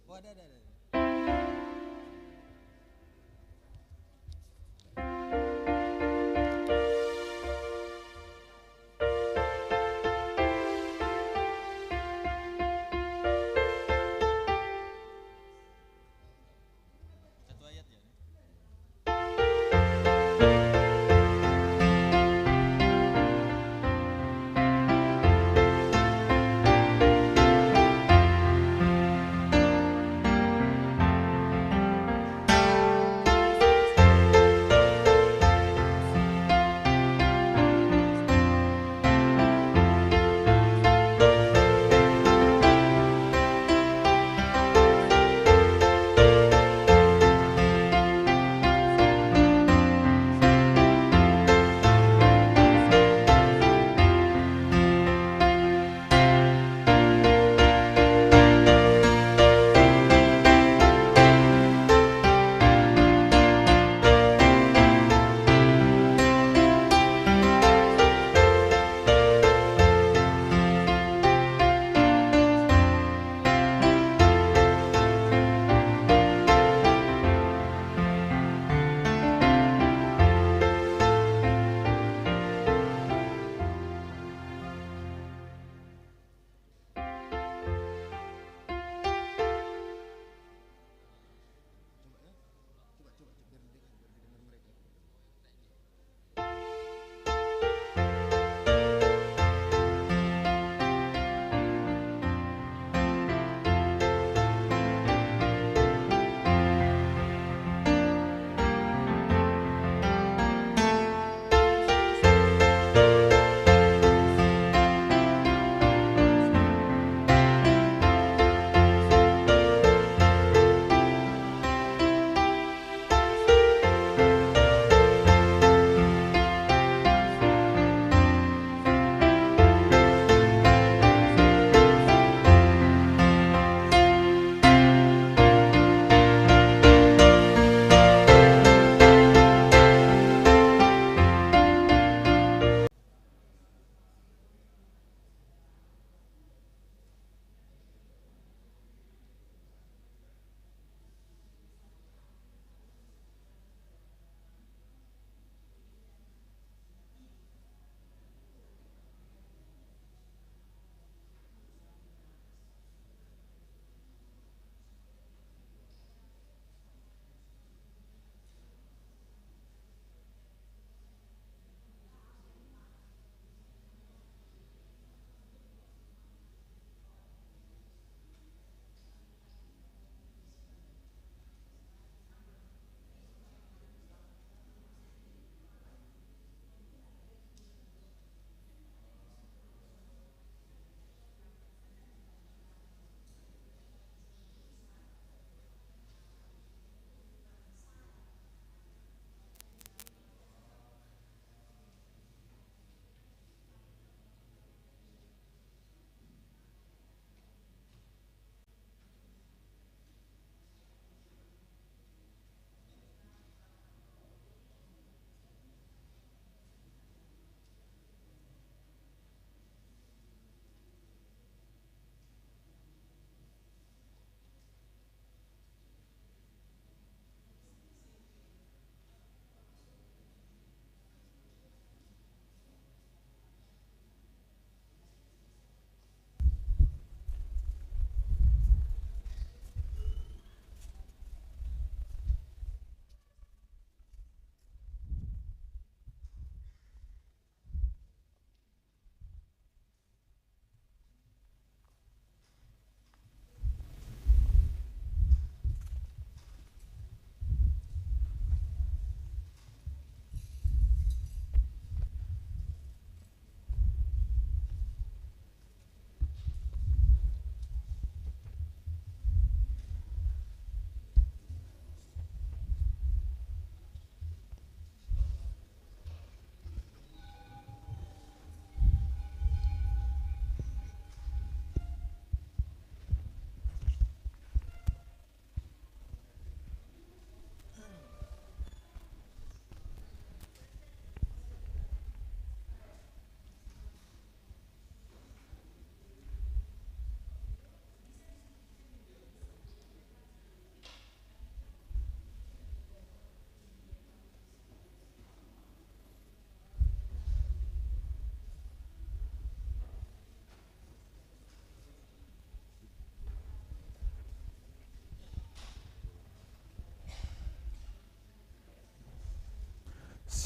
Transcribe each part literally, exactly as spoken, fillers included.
Wadah, dah, dah. Satu ayat ya.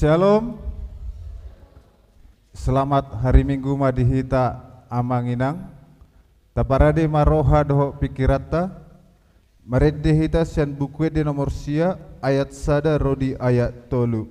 Shalom. Selamat hari Minggu ma di hita, amang inang. Taparade ma roha dohot pingkiranta. Marende hita sian Buku Ende nomor sia, ayat sada ro di ayat tolu.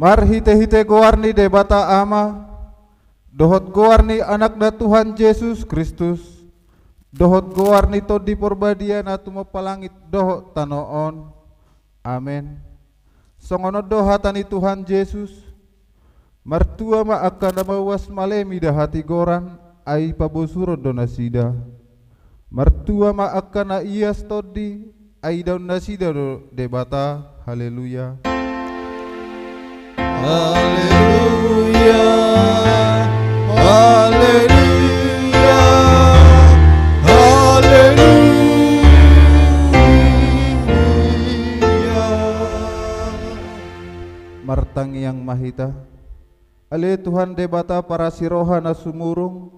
Marhite-hite goar ni Debata Ama, dohot goar ni Anakna Tuhan Jesus Kristus, dohot goar ni Tondi Porbadia na tumompa langit dohot tano on. Amen. Songon on do hata ni Tuhan Jesus: Martua ma angka na mauas male mida hatigoran, ai pabosuron do nasida. Martua ma angka na ias tondi, ai idaon nasida do Debata. Haleluya. Haleluya. Haleluya. Haleluya. Martangiang ma hita. Ale Tuhan Debata parasi roha na sumurung,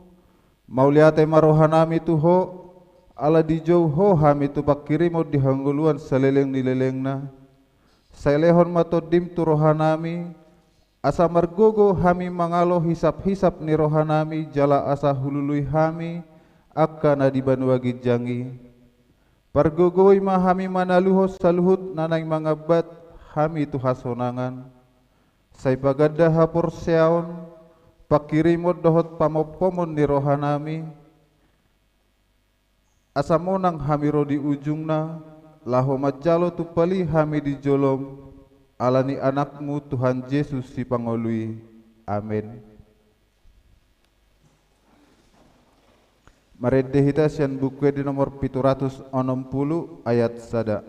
mauliate ma rohanami tu Ho, ala dijou Ho hami tu pangkirimon di hangoluan saleleng ni lelengna. Sai lehon ma Tondim tu rohanami, asa margogo hami mangalo hisap-hisap ni rohanami, jala asa hulului hami angka na di banua ginjang i. Pargogoi ma hami manaluhon saluhut na naeng mangambat hami tu hasonangan. Sai paganda haporseaon, pangkirimon dohot pamompomon ni rohanami, asa monang hami ro di ujungna, laho manjalo tumpal i hami di jolom, ala ni Anakmu Tuhan Jesus Sipangolu i. Amen. Marende hita sian Buku Ende nomor pitu ratus onom pulu ayat sada.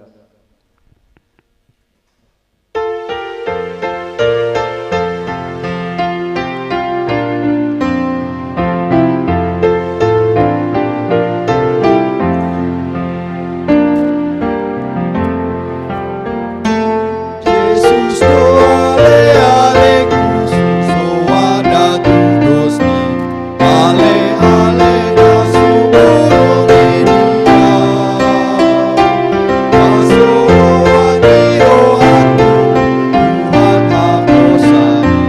Jesus do ale ale khusus so ada tudos ni. Ale ale na sumurung di dia. Pasohot ni rohangku Tuhan haposan i.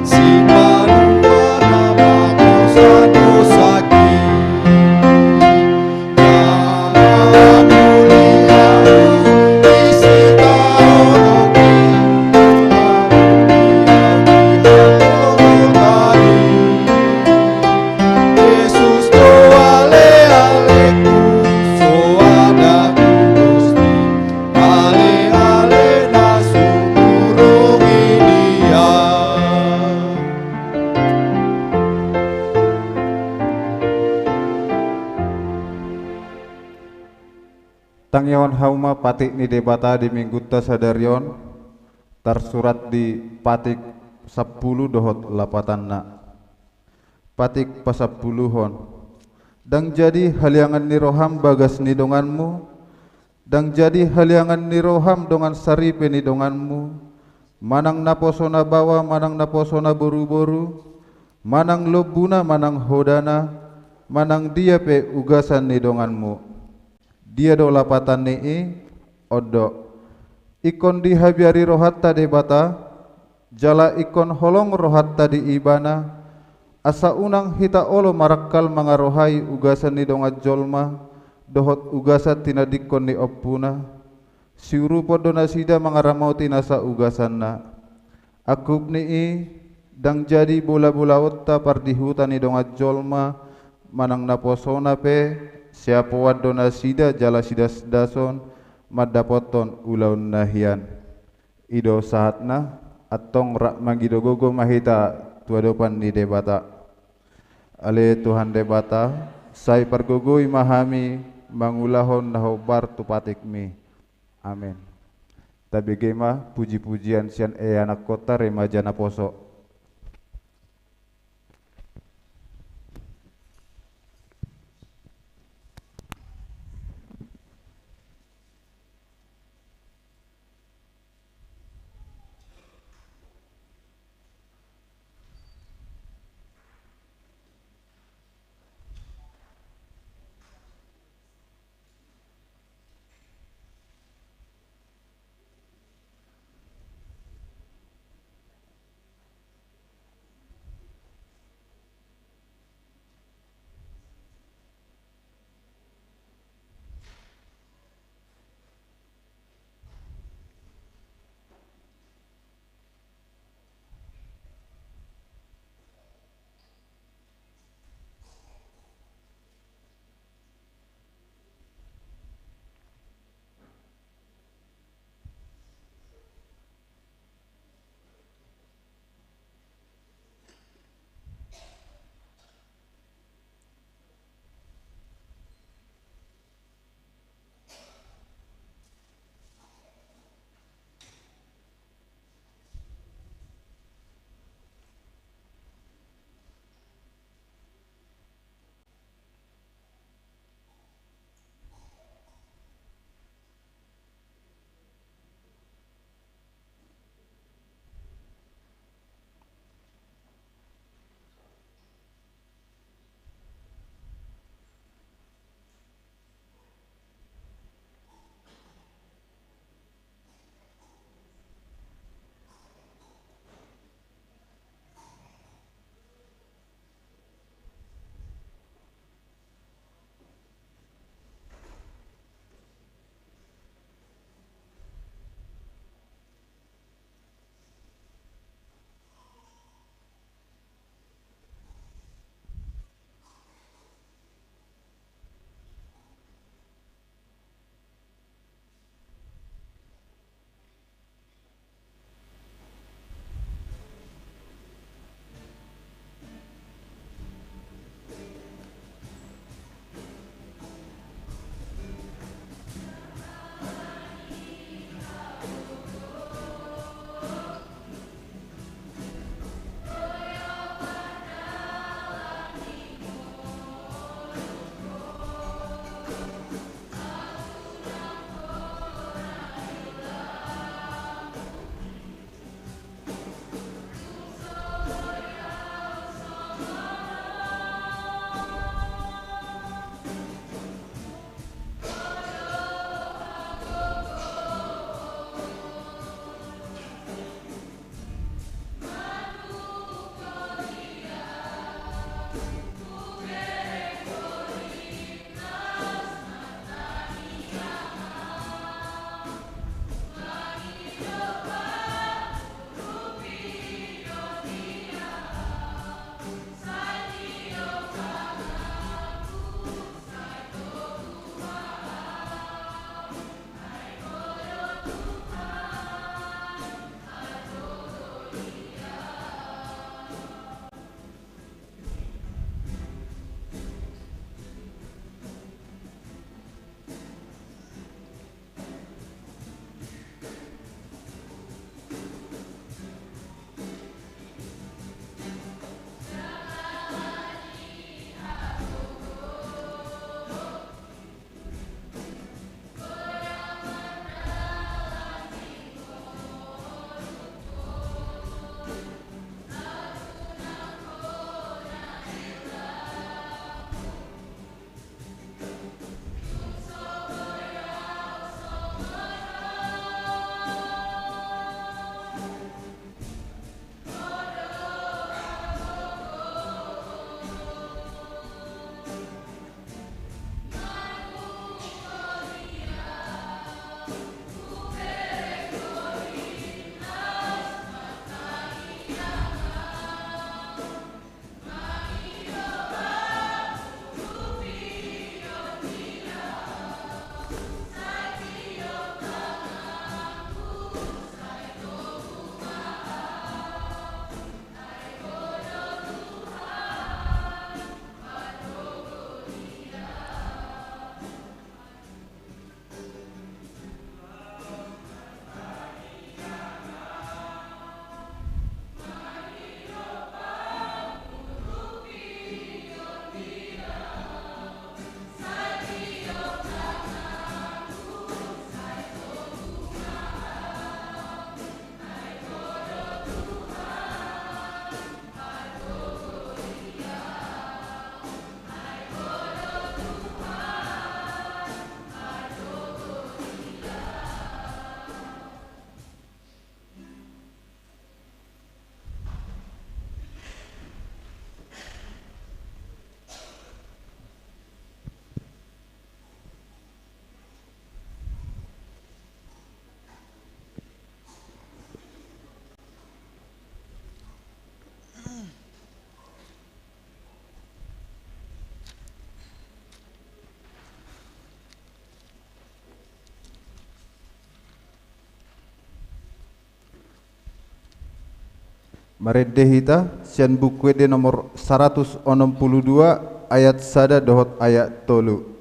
Sipaluaon ma haposan dosangki. Tangihon hamu ma patik ni Debata di minggunta sadari on, tarsurat di patik sampulu dohot lapatanna. Patik pasampuluhon. Ndang jadi haliangan ni roham bagas ni donganmu, ndang jadi haliangan ni roham dongan saripe ni donganmu, manang naposona baoa manang naposona boruboru, manang lombuna manang hodana, manang dia pe ugasan ni donganmu. Dia do lapatan ni i? On do. Ingkon dihabiari rohanta Debata, jala ingkon holong rohanta di Ibana, asa unang hita olo marangkal mangarohai ugasan ni dongan jolma dohot ugasan tinadingkon ni ompuna. Siurupon do nasida mangaramoti nasa ugasanna. Angkup ni i, ndang jadi bolabolaonta pardihuta ni dongan jolma, manang naposona pe, siapoan do nasida jala sidasdason mandapothon ulaonna hian. I do sahatna, antong rap mangido gogo ma hita tu adopan ni Debata. Ale Tuhan Debata, sai pargogoi ma hami mangulahon na hombar tu patikmi. Amen. Tabege ma pujipujian sian ianakkonta remaja naposo. Marende hita sian Buku Ende nomor saratus onom pulu dua, ayat sada dohot ayat tolu.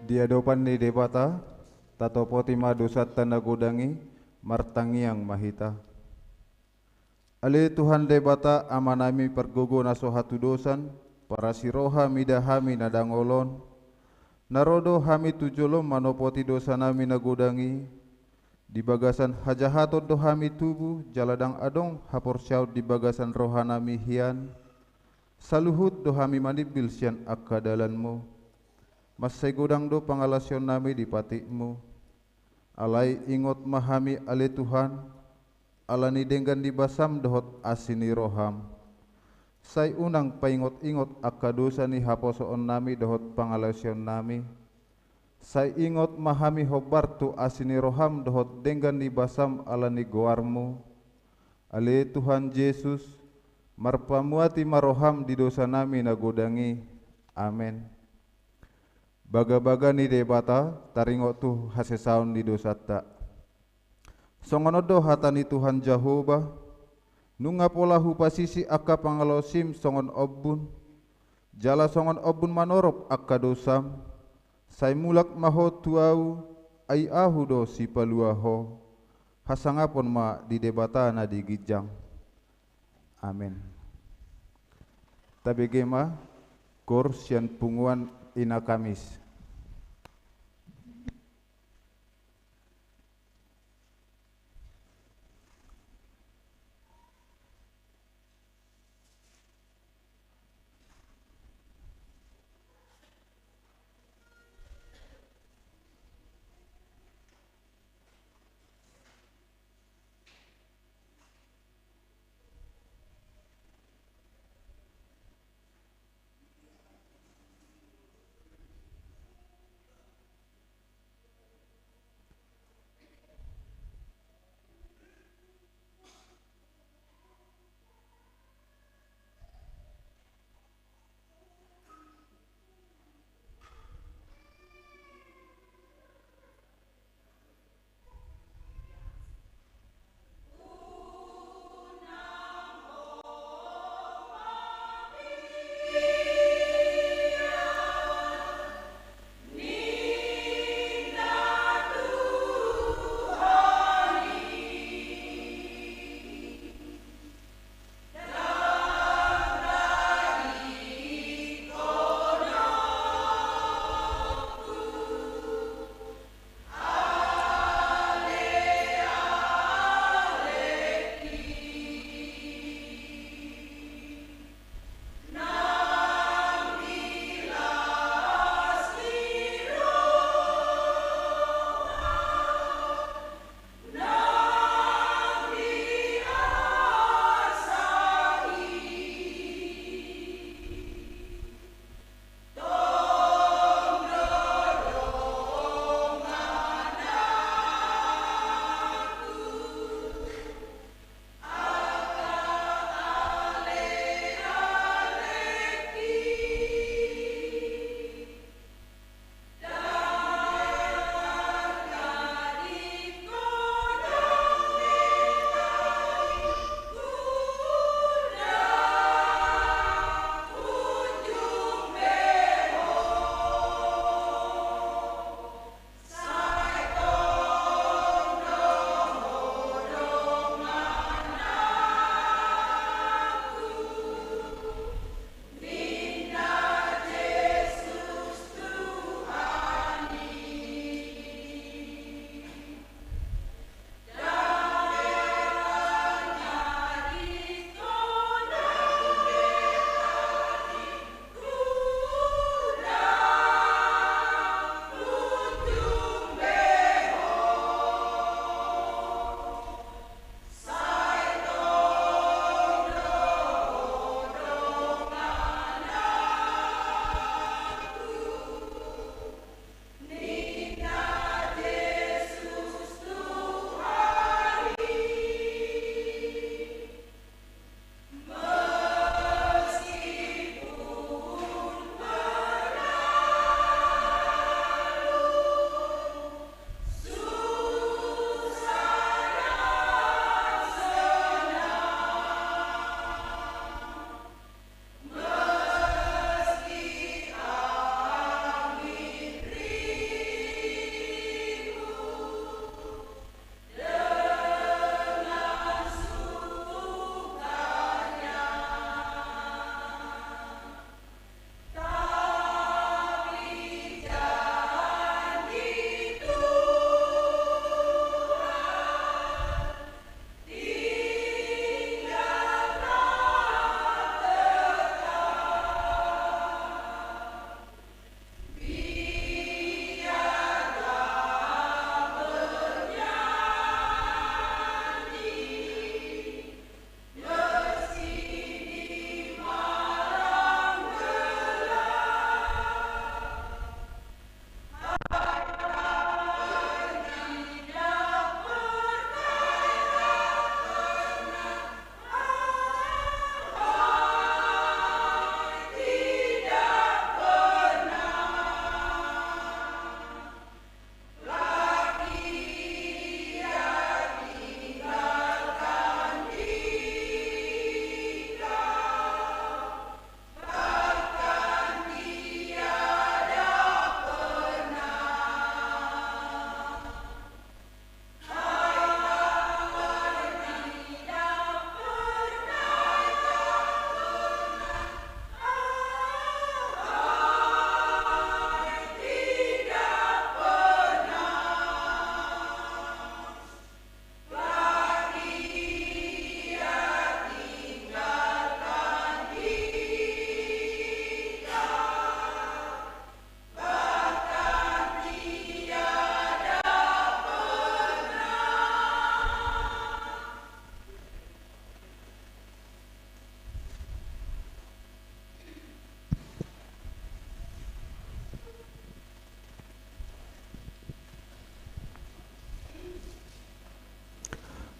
Di adopan ni Debata, tatopoti ma dosanta na godang i, martangiang ma hita. Ale Tuhan Debata, Amanami pargogo na so hatudosan, parasi roha mida hami na dangol on, na ro do hami tu jolom manopoti dosanami na godang i, di bagasan hajahaton do hami tubu, jala ndang adong haporseaon di bagasan rohanami hian, saluhut do hami manimbil sian angka dalanmu. Mansai godang do pangalaosionnami di patikmu. Alai ingot ma hami ale Tuhan, ala ni denggan ni basam dohot asi ni roham. Sai unang paingot-ingot angka dosa ni haposoonnami dohot pangalaosionnami. Sai ingot ma hami hombar tu asi ni roham dohot denggan ni basam ala ni goarmu. Ale Tuhan Jesus, marpamuati ma roham di dosanami na godang i. Amen. Bagabaga ni Debata taringot tu hasesaon ni dosanta. Songon on do hata ni Tuhan Jahowa, nunga pola hupasisi angka pangalaosim songon ombun, jala songon ombun manorop angka dosam, sai mulak ma ho tu ahu, ai ahu do sipalua ho. Hasangapon ma di Debata na di ginjang. Amen. Tabege ma, koor sian punguan Ina Kamis.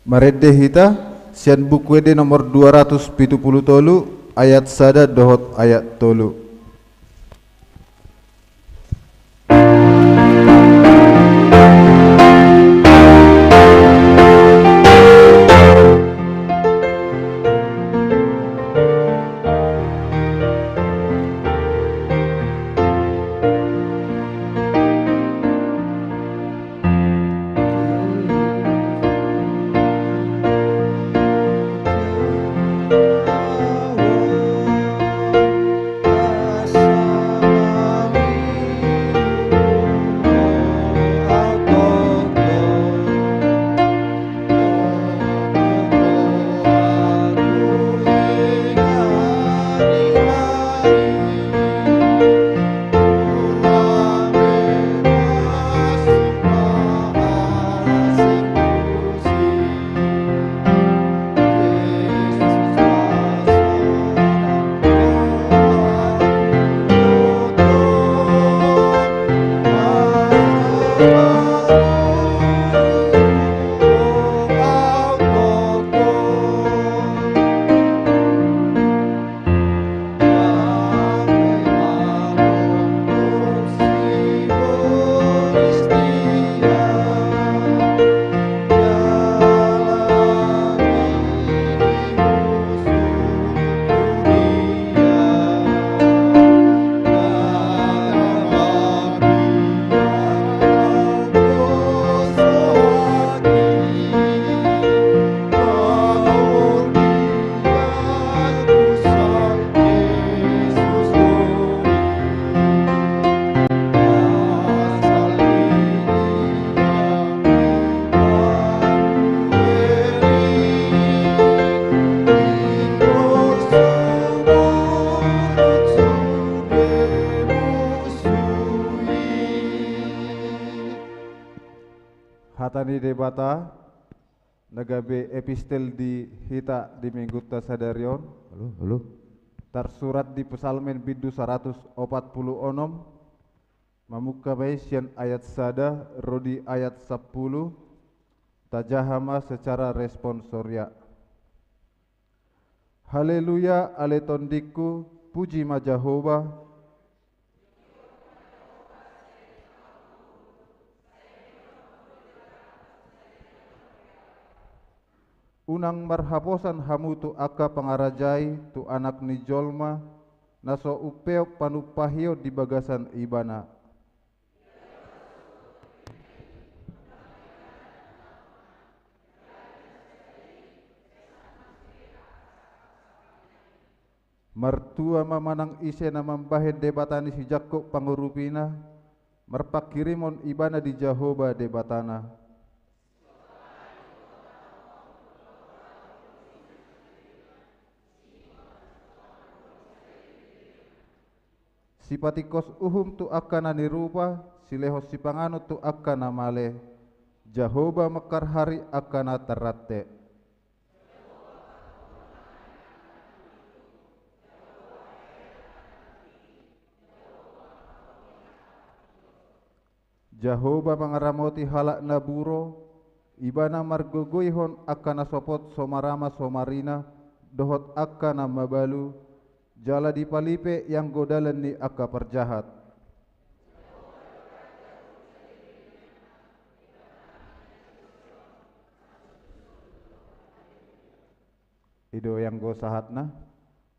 Marende hita sian Buku Ende nomor dua ratus pitu pulu tolu, ayat sada dohot ayat tolu. Hata ni Debata na gabe epistel di hita di minggunta sadari on. Halo, halo. Tarsurat di Psalmen bindu saratus opat pulu onom, mamungka ma i sian ayat sada ro di ayat sampulu. Tajaha ma secara responsoria. Haleluya, ale tondingku, puji ma Jahowa. Unang marhaposan hamu tu angka pangarajai tu Anak ni Jolma, na so umpeop panumpahion di bagasan Ibana. Martua ma manang ise na mambahen Debata ni si Jakkob pangurupina, marpanghirimon ibana di Jahowa Debatana. Sipatingkos uhum tu angka na nirupa, silehon sipanganon tu angka na male. Jahowa mangkarhari angka na tarrante. Jahowa mangaramoti halak na buro, Ibana margogoihon angka na sopot so marama so marina, dohot angka na mabalu, jala dipalipe ianggo dalan ni angka parjahat. I do ianggo sahatna,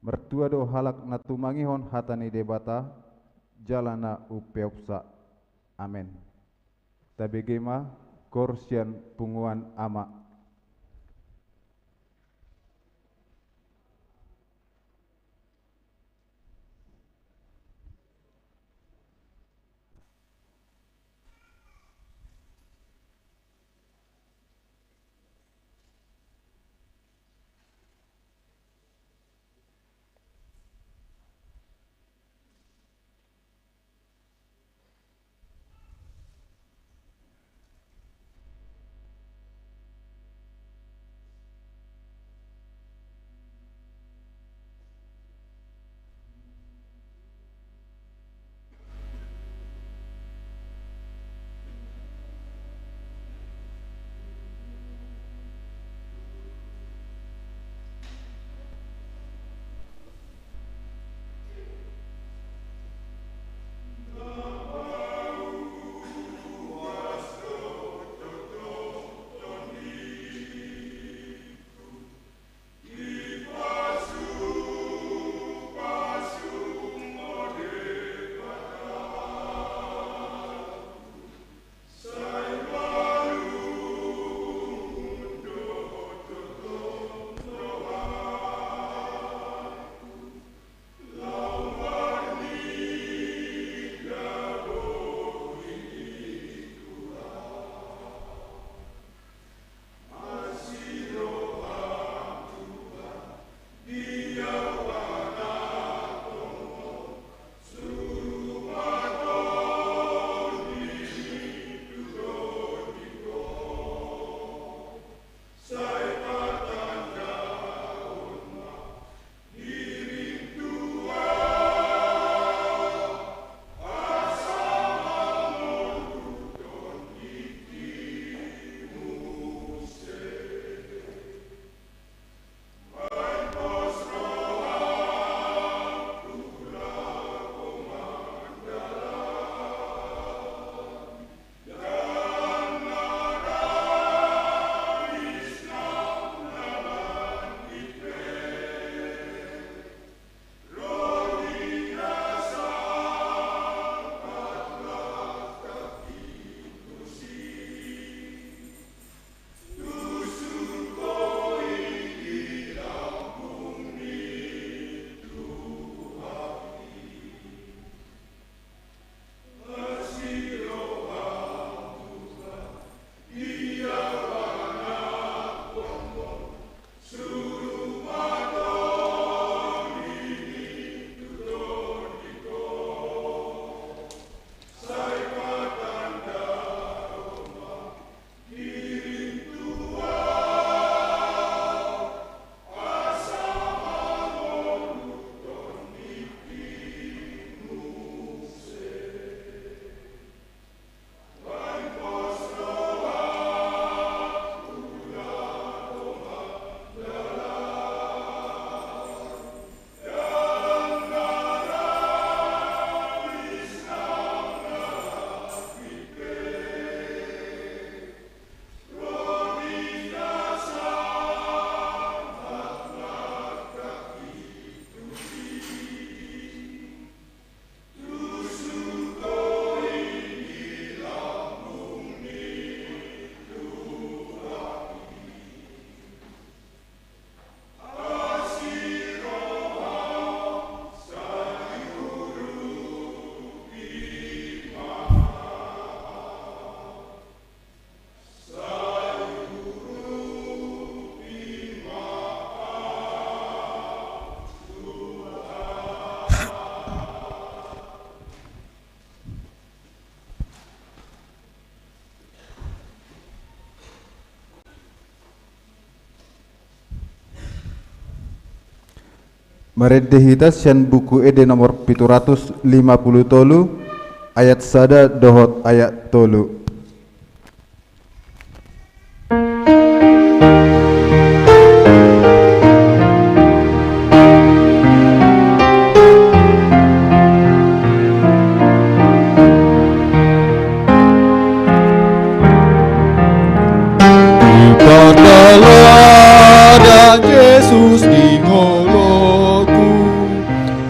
martua do halak na tumangihon hata ni Debata, jala na umpeopsa. Amen. Tabege ma koor sian punguan ama. Marende hita sian Buku Ende nomor pitu ratus lima pulu tolu, ayat sada dohot ayat tolu. Dipardalan Jesus di ngolungku,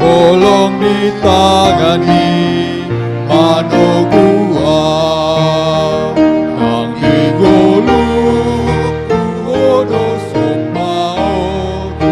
holong di tangan-Ni manogu ahu. Nang di ngolungku, ho do sombaonku.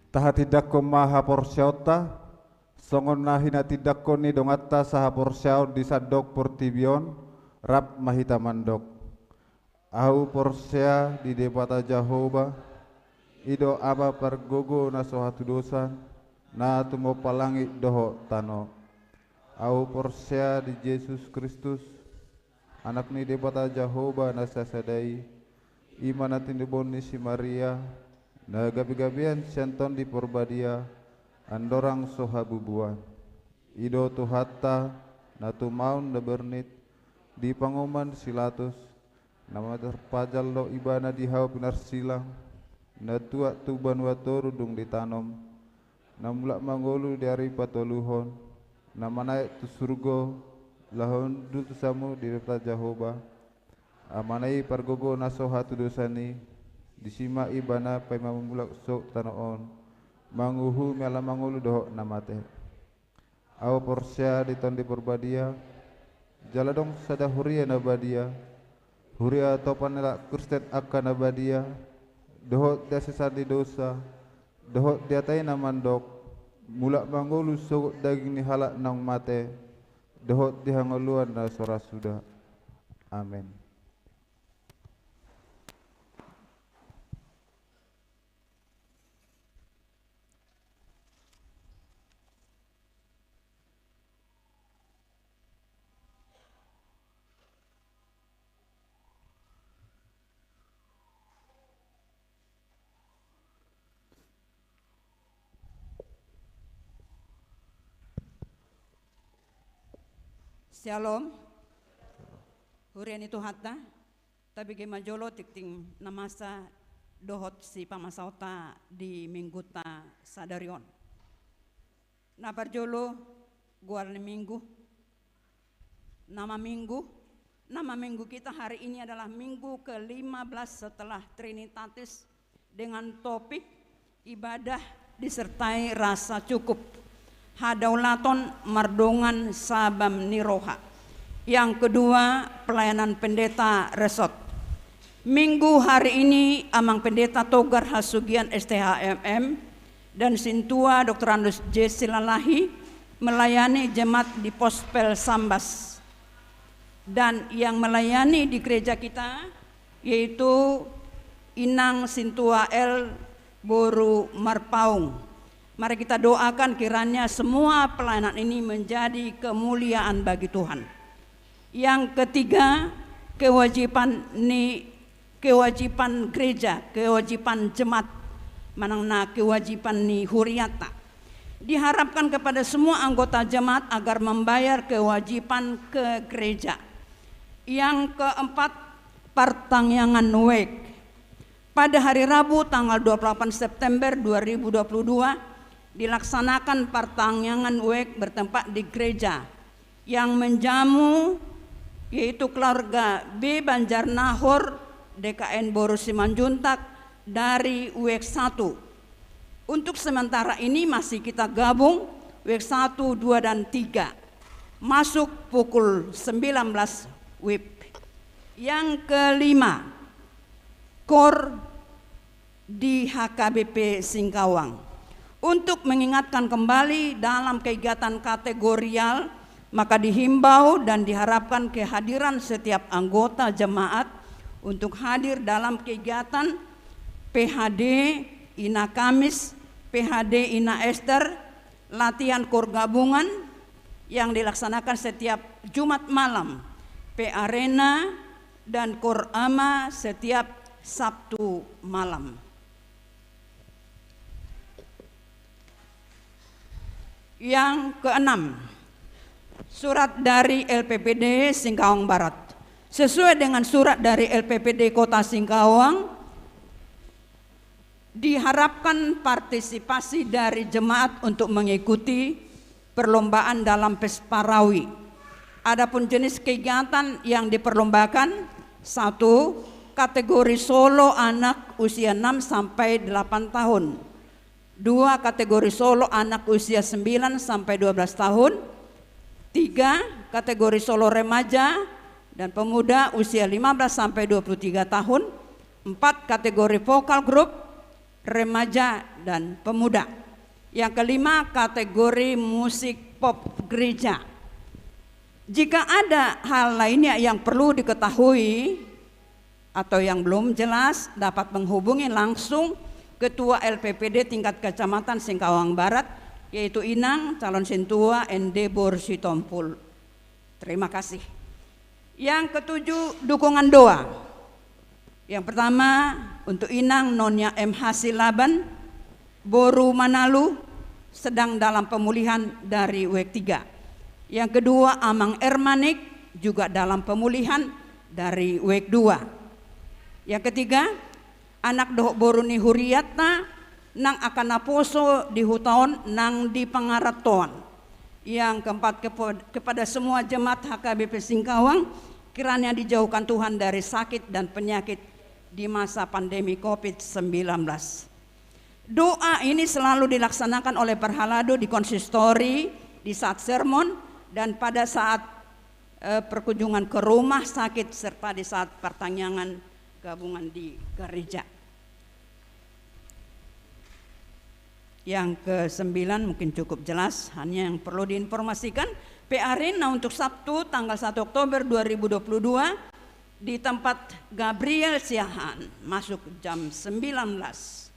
Tahatindangkon ma haporseaonta, songon na hinatindangkon ni donganta sahaporseaon di sandok portibi on, rap ma hita mandok. Ahu porsea di Debata Jahowa, i do Ama pargogo na so hatudosan, na tumompa langit dohot tano. Ahu porsea di Jesus Kristus, Anak ni Debata Jahowa na sasada i, i ma na tinobohon ni si Maria, na gabegabean sian Tondi Porbadia, andorang so habubuan. I do Tuhanta, na tumaon na bernit, di pangomoan si Pilatus, na marpajal do Ibana di hau pinarsilang, na tuat tu banua toru dung ditanom, na mulak mangolu di ari patoluhon, na manaek tu surgo, laho hundul tu samu di Debata Jahowa, Amana i pargogo na so hatudosan i, disi ma Ibana paima mamulak sogot tano on, manguhumi halak mangolu dohot na mate. Ahu porsea di Tondi Porbadia, jala adong sada huria na badia, huria topan ni halak Kristen angka na badia, dohot di hasesaan ni dosa, dohot di hata i na mandok, mulak mangolu sogot daging ni halak naung mate, dohot di hangoluan na so ra suda. Amen. Syalom. Huria ni Tuhanta, tabege ma jolo tingting na masa dohot sipamasaonta di minggunta sadari on. Na parjolo, goar ni minggu. Nama minggu, nama minggu kita hari ini adalah minggu kelima belas setelah Trinitatis, dengan topik ibadah disertai rasa cukup. Hadaulaton mardongan sabam ni roha. Yang kedua, pelayanan pendeta resort. Minggu hari ini, Amang Pendeta Togar Hasugian, S T H M M, dan Sintua Doktorandus Jesse Lalahi melayani jemaat di Pospel Sambas. Dan yang melayani di gereja kita yaitu Inang Sintua L boru Marpaung. Mari kita doakan kiranya semua pelayanan ini menjadi kemuliaan bagi Tuhan. Yang ketiga, kewajiban ni, kewajiban gereja, kewajiban jemaat, manang na kewajiban ni huriata. Diharapkan kepada semua anggota jemaat agar membayar kewajiban ke gereja. Yang keempat, partangiangan wijk. Pada hari Rabu tanggal dua puluh delapan September dua ribu dua puluh dua dilaksanakan partangiangan wijk bertempat di gereja. Yang menjamu yaitu keluarga B Banjarnahor D K N Boru Simanjuntak dari wijk satu. Untuk sementara ini masih kita gabung wijk satu, dua, dan tiga. Masuk pukul sembilan belas wib. Yang kelima, kor di H K B P Singkawang. Untuk mengingatkan kembali dalam kegiatan kategorial, maka dihimbau dan diharapkan kehadiran setiap anggota jemaat untuk hadir dalam kegiatan P H D Ina Kamis, P H D Ina Ester, latihan kor gabungan yang dilaksanakan setiap Jumat malam, P Arena, dan kor ama setiap Sabtu malam. Yang keenam, surat dari L P P D Singkawang Barat. Sesuai dengan surat dari L P P D Kota Singkawang, diharapkan partisipasi dari jemaat untuk mengikuti perlombaan dalam Pesparawi. Adapun jenis kegiatan yang diperlombakan, satu, kategori solo anak usia enam sampai delapan tahun. Dua, kategori solo anak usia sembilan sampai dua belas tahun. Tiga, kategori solo remaja dan pemuda usia lima belas sampai dua puluh tiga tahun. Empat, kategori vokal grup remaja dan pemuda. Yang kelima, kategori musik pop gereja. Jika ada hal lainnya yang perlu diketahui atau yang belum jelas, dapat menghubungi langsung Ketua L P P D tingkat Kecamatan Singkawang Barat, yaitu Inang calon Sintua N D Boru Sitompul. Terima kasih. Yang ketujuh, dukungan doa. Yang pertama, untuk Inang Nonya M H Silaban, Boru Manalu, sedang dalam pemulihan dari wijk tiga. Yang kedua, Amang Ermanik, juga dalam pemulihan dari wijk dua. Yang ketiga, anak dohot boru ni huriatta nang angka naposo di huta on nang di pangarantoan. Yang keempat, kepo-, kepada semua jemaat H K B P Singkawang, kiranya dijauhkan Tuhan dari sakit dan penyakit di masa pandemi covid sembilan belas. Doa ini selalu dilaksanakan oleh parhalado di konsistori, di saat sermon, dan pada saat, eh, perkunjungan ke rumah sakit, serta di saat partangiangan gabungan di gereja. Yang kesembilan mungkin cukup jelas, hanya yang perlu diinformasikan, P Arena untuk Sabtu tanggal satu Oktober dua ribu dua puluh dua di tempat Gabriel Siahaan, masuk jam sembilan belas.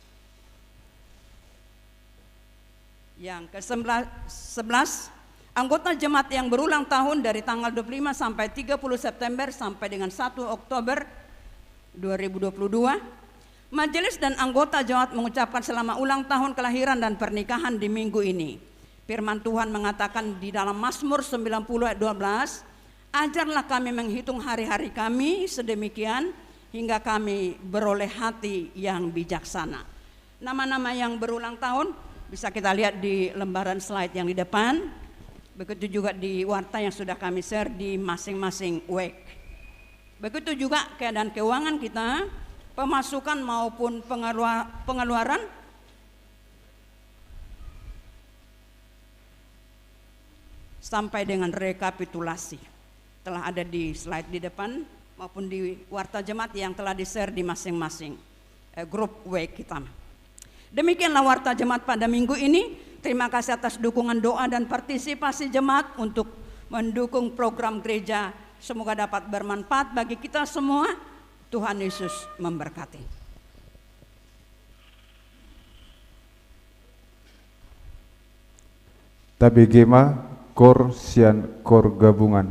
Yang ke sebelas, anggota jemaat yang berulang tahun dari tanggal dua puluh lima sampai tiga puluh September sampai dengan satu Oktober dua ribu dua puluh dua. Majelis dan anggota jemaat mengucapkan selamat ulang tahun kelahiran dan pernikahan di minggu ini. Firman Tuhan mengatakan di dalam Mazmur sembilan puluh ayat dua belas, "Ajarlah kami menghitung hari-hari kami sedemikian hingga kami beroleh hati yang bijaksana." Nama-nama yang berulang tahun bisa kita lihat di lembaran slide yang di depan. Begitu juga di warta yang sudah kami share di masing-masing wijk. Begitu juga keadaan keuangan kita, pemasukan maupun pengelua-, pengeluaran, sampai dengan rekapitulasi telah ada di slide di depan maupun di warta jemaat yang telah di-share di masing-masing, eh, grup wijk kita. Demikianlah warta jemaat pada minggu ini. Terima kasih atas dukungan doa dan partisipasi jemaat untuk mendukung program gereja. Semoga dapat bermanfaat bagi kita semua. Tuhan Yesus memberkati. Tabege ma koor sian koor gabungan.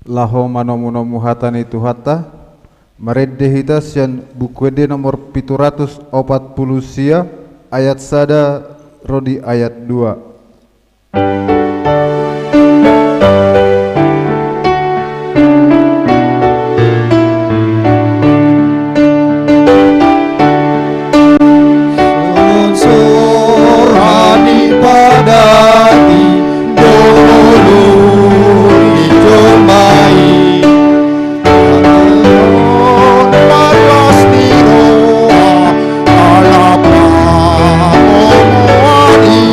Laho manomu-nomu hata ni Tuhanta, marende hita sian Buku Ende nomor pitu ratus opat pulu sia, ayat sada ro di ayat dua. Songon sora ni padani do ngolu ni jolma i. Marlas ni roha ala pangomoan i.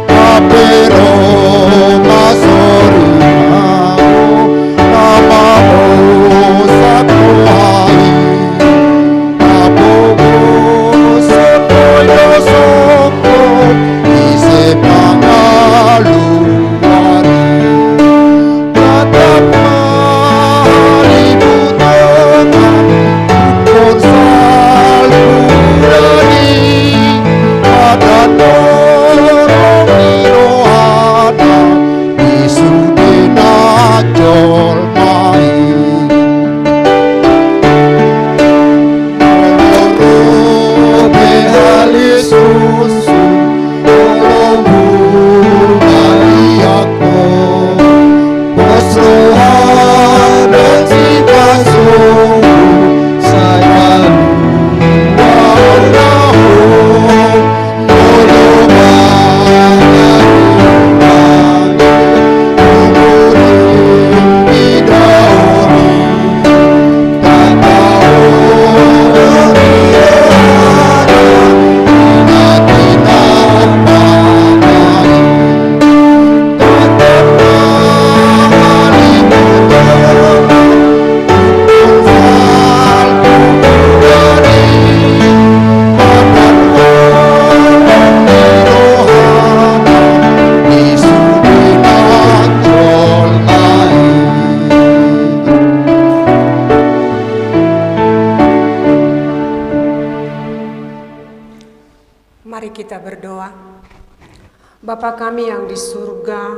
Hape ro ma sorimamu na madosa roha i. Hape ro ma sorimamu na madosa roha i. Ise pangaluari tatap ma halibutongan, hukon salpu dadi, padan dorong ni rohana di sude na jolma i. Molo ro be halisusung, molo mubaliak ho, pos roha dan sipaso, sai haluaon ma ho. Mari kita berdoa. Bapa kami yang di surga,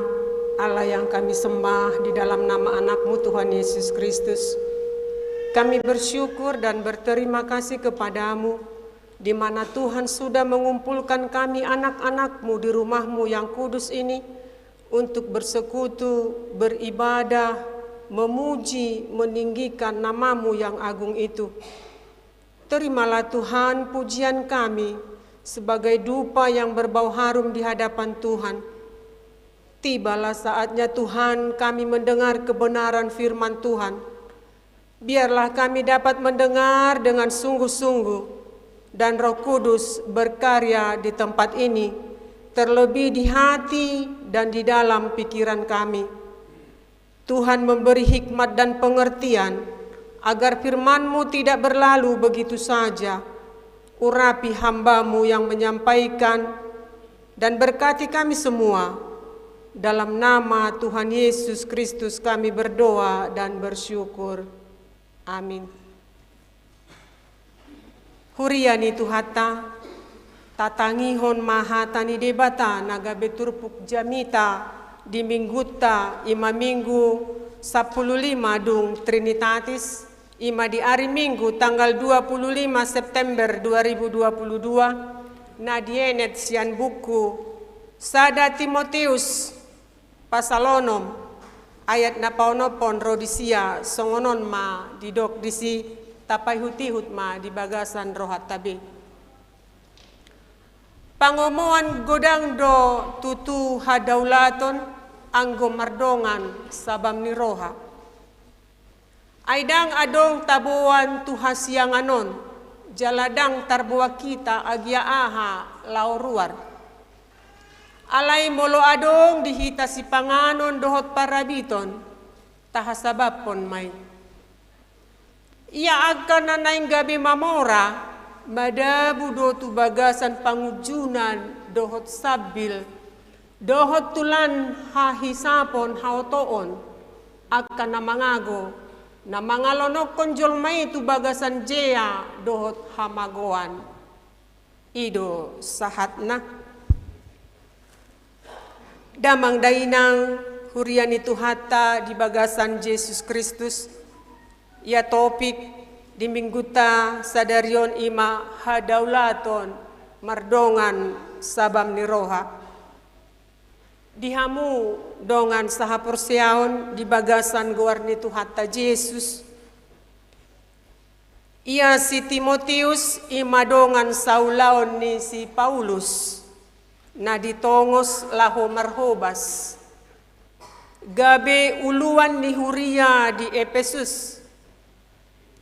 Allah yang kami sembah di dalam nama Anak-Mu, Tuhan Yesus Kristus, kami bersyukur dan berterima kasih kepada-Mu, di mana Tuhan sudah mengumpulkan kami, anak-anak-Mu, di rumah-Mu yang kudus ini, untuk bersekutu, beribadah, memuji, meninggikan nama-Mu yang agung itu. Terimalah Tuhan pujian kami sebagai dupa yang berbau harum di hadapan Tuhan. Tibalah saatnya Tuhan kami mendengar kebenaran firman Tuhan. Biarlah kami dapat mendengar dengan sungguh-sungguh dan Roh Kudus berkarya di tempat ini, terlebih di hati dan di dalam pikiran kami. Tuhan memberi hikmat dan pengertian, agar firman-Mu tidak berlalu begitu saja. Urapi hamba-Mu yang menyampaikan, dan berkati kami semua. Dalam nama Tuhan Yesus Kristus kami berdoa dan bersyukur. Amin. Huria ni Tuhanta, tatangihon ma hata ni Debata na gabe turpuk jamita di Minggunta, i ma Minggu sampulu lima dung Trinitatis, i ma di ari Minggu tanggal dua puluh lima September dua ribu dua puluh dua, na dienet sian buku sada Timoteus, pasal onom, ayat na paonomhon ro di sia, songon on ma didok disi, tapaihut-ihut ma di bagasan rohanta be. Pangomoan godang do tutu hadaulaton, anggo mardongan sabam ni roha. Ai ndang adong taboan tu hasiangan on, jala ndang tarboan hita agia aha laho ruar. Alai molo adong di hita sipanganon dohot parabiton, tahasabamhon ma i. Ia angka na naeng gabe mamora, madabu do tu bagasan pangunjunan dohot sambil, dohot tu lan hahisapon haotoon, angka na mangago, na mangalonokhon jolma i tu bagasan jea dohot hamagoan. I do sahatna. Damang dainang, Huria ni Tuhanta di bagasan Jesus Kristus, ia topik di minggunta sadari on ima hadaulaton mardongan sabam ni roha. Di hamu dongan sahaporseaon di bagasan goar ni Tuhanta Jesus, ia si Timoteus ima dongan saulaon ni si Paulus, na ditongos laho marhobas, gabe uluan ni huria di Epesus.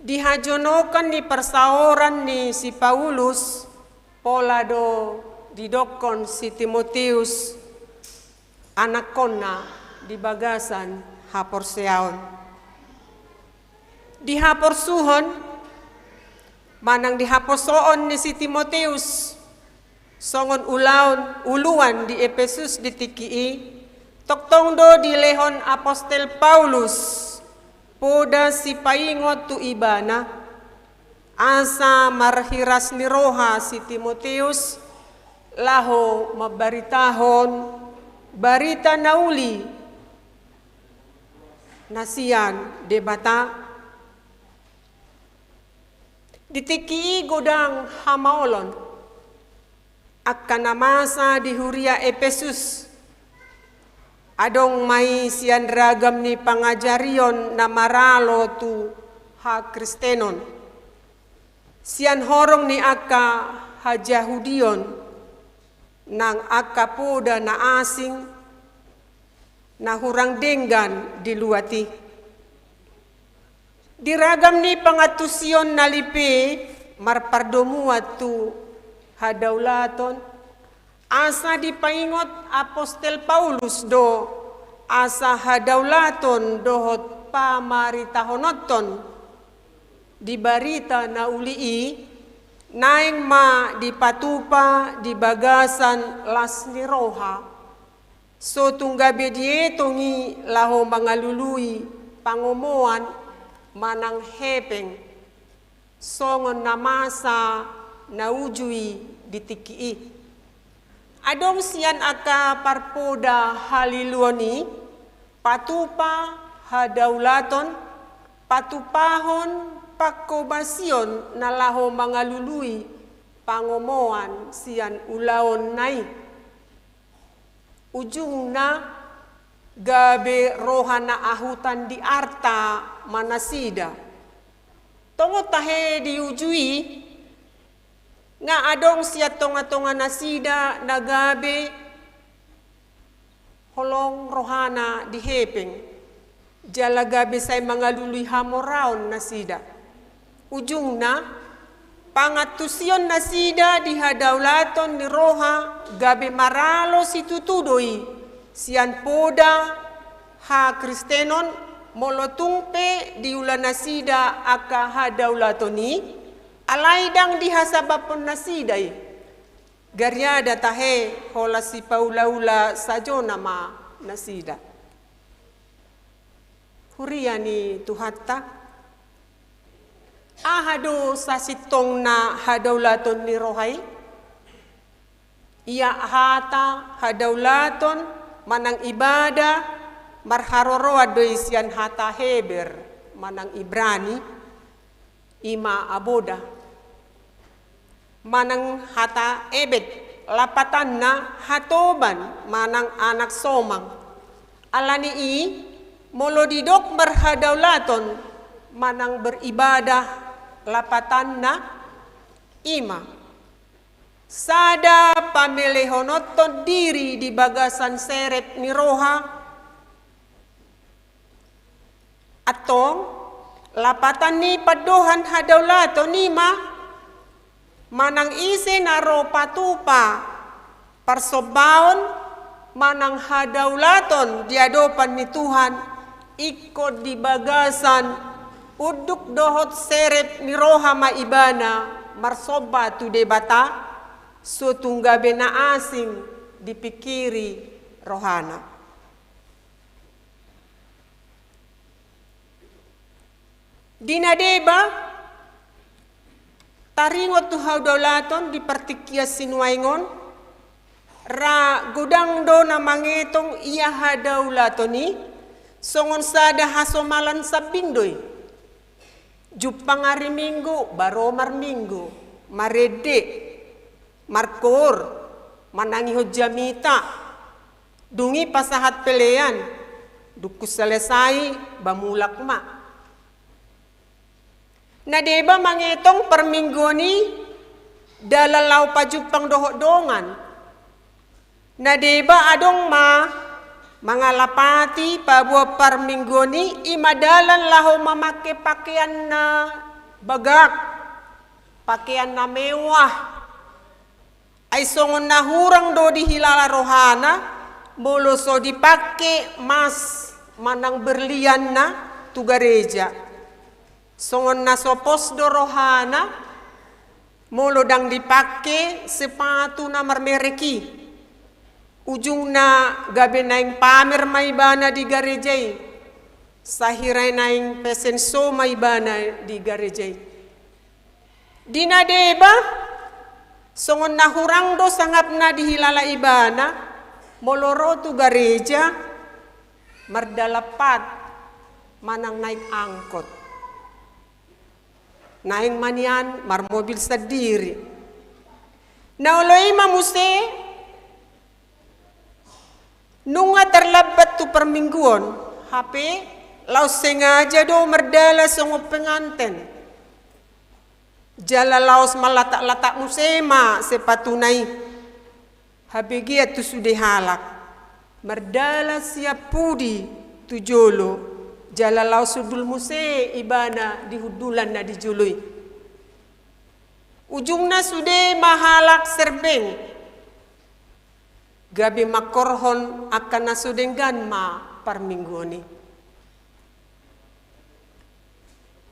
Di hajonokan ni parsaoran ni si Paulus, pola do didokkon si Timoteus anakkonna di bagasan haporseaon. Di haporsuhon manang di haposoon ni si Timoteus songon ulaon uluan di Epesus di tingki i, tongtong do dilehon apostel Paulus poda sipaingot tu ibana, asa marhiras ni roha si Timoteus laho mambaritahon barita na uli na sian Debata. Di tingki i godang hamaolon angka na masa di huria Epesus. Adong ma i sian ragam ni pangajarion na maralo tu hakristenon, sian horong ni angka hajahudion, nang angka poda na asing na hurang denggan di luat i. Di ragam ni pangantusion na lipe marpardomuan tu hadaulaton, asa dipaingot apostel Paulus do asa hadaulaton dohot pamaritahononton di barita na uli i naeng ma dipatupa di bagasan las ni roha, so tung gabe dietong i laho mangalului pangomoan manang hepeng, songon na masa na uju i di tingki i. Adong sian angka parpoda haliluon i patupa hadaulaton, patupahon pangkobasion na laho mangalului pangomoan sian ulaonna i. Ujungna gabe roha na ahutan di arta ma nasida. Tongon tahe di uju i, nga adong sian tongatonga nasida na gabe holong rohana di hepeng, jala gabe sai mangalului hamoraon nasida. Ujungna, pangantusion nasida di hadaulaton ni roha gabe maralo situtu do i sian poda hakristenon, molo tung pe diula nasida angka hadaulaton i, alai ndang dihasabaphon nasida i. Gariada tahe holan sipaulaula sajona ma nasida. Huria ni Tuhanta, aha do sasintongna hadaulaton ni roha i? Ia hata hadaulaton manang ibadah marharoroan do i sian hata Heber manang Ibrani, ima avodah. Manang hata ebed, lapatanna hatoban manang anak somang. Alani i, molo didok marhadaulaton manang beribadah, lapatanna ima sada pamelehononton diri di bagasan serep ni roha. Antong, lapatan ni pandohan hadaulaton i ma, manang ise na ro patupa parsombaon manang hadaulaton di adopan ni Tuhan, ingkon di bagasan unduk dohot serep ni roha ma ibana marsomba tu Debata, so tung gabe na asing dipingkiri rohana. Di na deba taringot tu hadaulaton di partingkian sinuaeng on, Ra godang do na mangetong ia hadaulaton i, songon sada hasomalan sambing do i. Jumpang ari Minggu, baro marminggu, marende, markoor, manangihon jamita, dung i pasahat pelean, dung salesai, ba mulak ma. Na deba mangetong parmingguon i dalan laho pajumpang dohot dongan. Na deba adong ma mangalapati paboa parmingguon i, i ma dalan laho mamake pakean na bagak, pakean na mewah. Ai songon na hurang do dihilala rohana, molo so dipake mas manang berlianna tu gareja. Songon na so pos do rohana, molo ndang dipake sepatu na marmerek i. Ujungna gabe naeng pamer ma ibana di gareja i. Sahira naeng fashion show ma ibana di gareja i. Di na deba, songon na hurang do sangapna dihilala ibana, molo ro tu gareja, mardalan pat, manang naik angkot. Naeng ma nian marmobil sandiri. Na olo i ma muse, nunga tarlambat tu parmingguon, hape laos sengaja do mardalan songon penganten. Jala laos malatak-latak muse ma sepatuna i. Habegean tu sude halak. Mardalan sian pudi tu jolo. Jala laos hundul muse ibana di hundulan na di jolo i. Ujungna sude ma halak serbeng. Gabe mangkorhon angka na so denggan ma parmingguon i.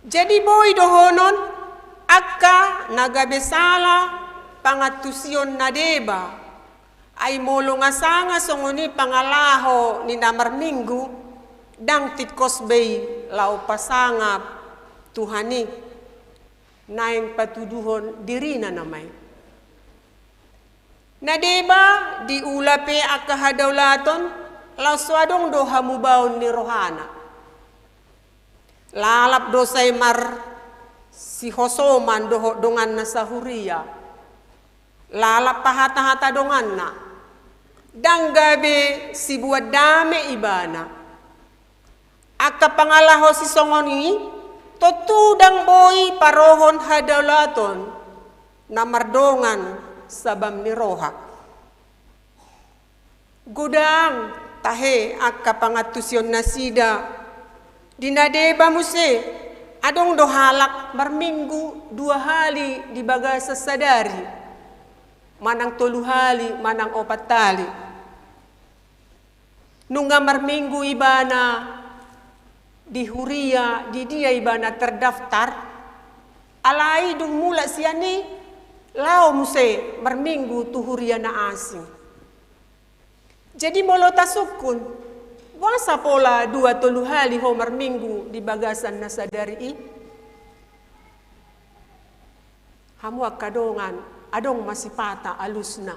Jadi boi dohonon angka na gabe sala pangantusion na deba. Ai molo nga sanga songon i pangalaho ni na marminggu, ndang tingkos be i laho pasangap Tuhan i. Naeng patuduhon dirina nama i. Na deba diula pe angka hadaulaton, laos so adong do hamubaon ni rohana. Lalap do sai marsihosoman dohot donganna sahuria. Lalap pahata-hata donganna. Ndang gabe sibuat dame ibana. Angka pangalaho sisongon i, tontu ndang boi parohon hadaulaton na mardongan sabam ni roha. Godang tahe angka pangantusion nasida. Di na deba muse, adong do halak marminggu dua hali di bagasan sadari, manang tolu hali, manang opat hali. Nunga marminggu ibana di huria, di dia ibana terdaftar, alai dung mulak sian i, laho muse marminggu tu huria na asing. Jadi molo tasungkun, boasa pola dua tolu hali ho marminggu di bagasan na sadari i? Hamu angka dongan, adong ma sipata alusna.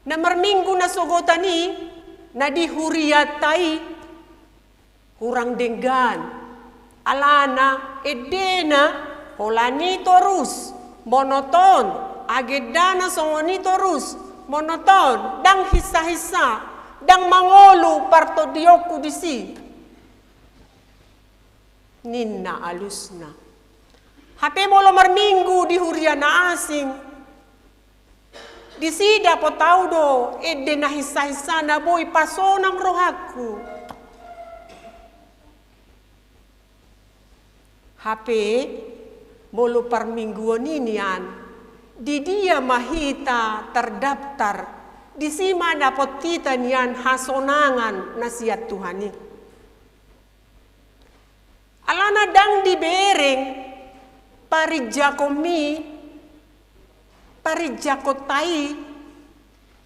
Na marminggu na sogotan i, na di hurianta i, hurang denggan. Alana, endena, holan i torus, monoton, agendana songon i torus, monoton, ndang hinsa-hinsa, ndang mangolu partondionku disi. Ninna alusna. Hape molo marminggu di huria na asing, disi dapot au do ende na hinsa-hinsa na boi pasonang rohangku. Hape molo parmingguon i nian, di dia ma hita terdaftar, disi ma dapot hita nian hasonangan na sian Tuhan i. Alana ndang dibereng parinjakonmi, parinjakonta i,